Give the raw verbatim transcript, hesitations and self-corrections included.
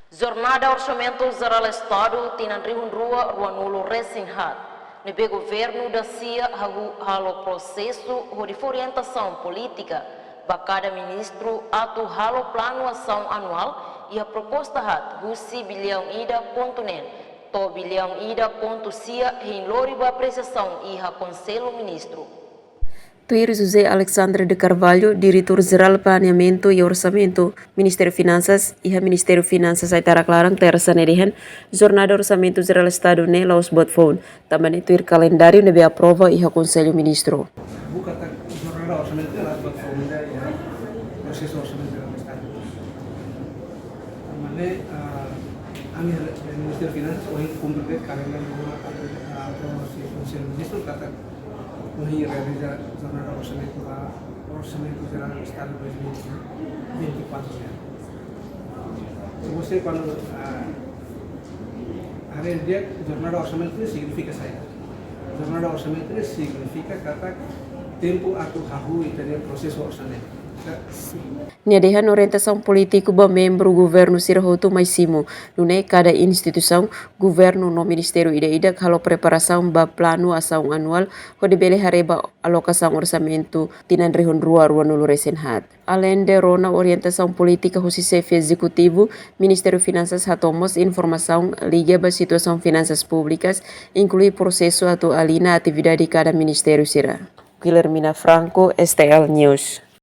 Jornada Orsamentu Jerál Estadu tinan rihun rua ruanulu resin haat, ne'ebé governu dasia hahú halo prosesu hodi fó orientasaun polítika ba kada ministru atu halo planu asaun anuál iha proposta haat husi biliaun ida pontu neen to'o biliaun ida pontu sia hein lori ba apresiasaun iha Konsellu Ministru. Tuir José Alexandre de Carvalho, Diretór Jerál Planeamentu i Orsamentu, Ministériu Finansas, iha Ministériu Finansas Aitarak Laran, Tersa ne'e dehan, Jornada Orsamentu Jerál Estadu ne'e la'ós buat foun, tanba ne'e tuir kalendáriu ne'ebé aprova iha Konsellu Ministru. Buka tak jornada orsamentu ne'e la'ós buat foun ida iha prosesu orsamentu jerál Estadu. Tanba ne'e, ah, ami, eh, Ministériu Finansas ohin kumpre de'it kalendáriu ne'ebé, ah, aprova husi Konsellu Ministru katak ohin realiza jornada orsamentu ba Orsamentu Jerál Estadu dois mil e vinte e quatro nian. Se você kuandu, ah, haree di'ak, jornada orsamentu ne'e signifika saida? Jornada orsamentu ne'e signifika katak tempu atu hahú ita-nia prosesu orsamentu. Nia dehan orientasaun polítiku ba membru governu sira hotu mai simu, nune'e kada instituisaun governu no ministériu ida-idak halo preparasaun ba planu asaun anuál hodi bele haree ba alokasaun orsamentu tinan rihun rua ruanulu resin haat. Aleinde rona orientasaun polítika husi Xefe Ezekutivu, Ministériu Finansas hato'o mós informasaun liga ba situasaun finansas públikas, inklui prosesu atu alina atividade kada ministériu sira. Guilhermina Franco, S T L News.